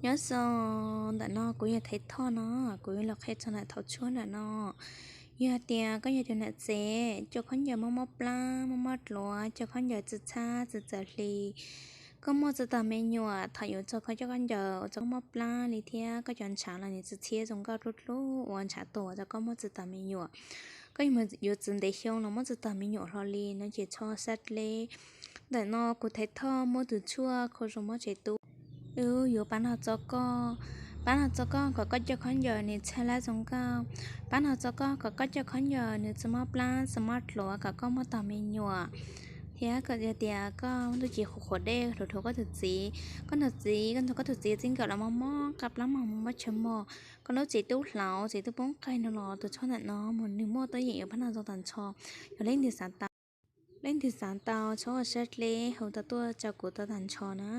Nyob zoo, ntawm no kuv yog Thaiv Thoj no, kuv yuav los qhia txog ntawm thaum tshuab ntawm no. Yog hais tias koj yog tus nam txiv, coj khaub ncaws mob mob plab, mob mob dluav, coj khaub ncaws txi txhab txi txawm hli, koj muaj txi tag me nyuam, thaum yuav txog koj coj khaub ncaws ua txog mob plab li thiab koj cov ntshav los nws txi txhiab zoo nkauj dlub dlub ua ntshav tuag txog koj muaj txi tag me nyuam. Koj yuav txwv ntev xyoo los muaj txi tag me nyuam hlo li no ces txhob sab dleb. Ntawm no kuv Thaiv Thoj muab tus tshuaj khaus zoo mob tsev tub. Wb yuav pab nrog txo koj, pab nrog txo koj kom koj coj khaub ncaws nws txhaj lab zoo nkauj, pab nrog txo koj kom koj coj khaub ncaws nws txi mob plab txi mob dluav kom koj muaj tag me nyuam, thiab kom tias koj muaj ntuj ci qhuav qhuav dej hluas dhuav koj tus txiv, koj tus txiv, koj nrog koj tus txiv txij nkawm los mob mob qab plab mog, mob mob chaw mog, koj lub tsev tub hlauv tsev tub poob qes no los tus tshuaj ntawm no mas nws muaj tuaj yeem yuav pab nrog txo tag nrho. Yog leej twg xav tau, leej twg xav tau txhob ua sab dleb hu tau tuaj rau kuv tau tag nrho na.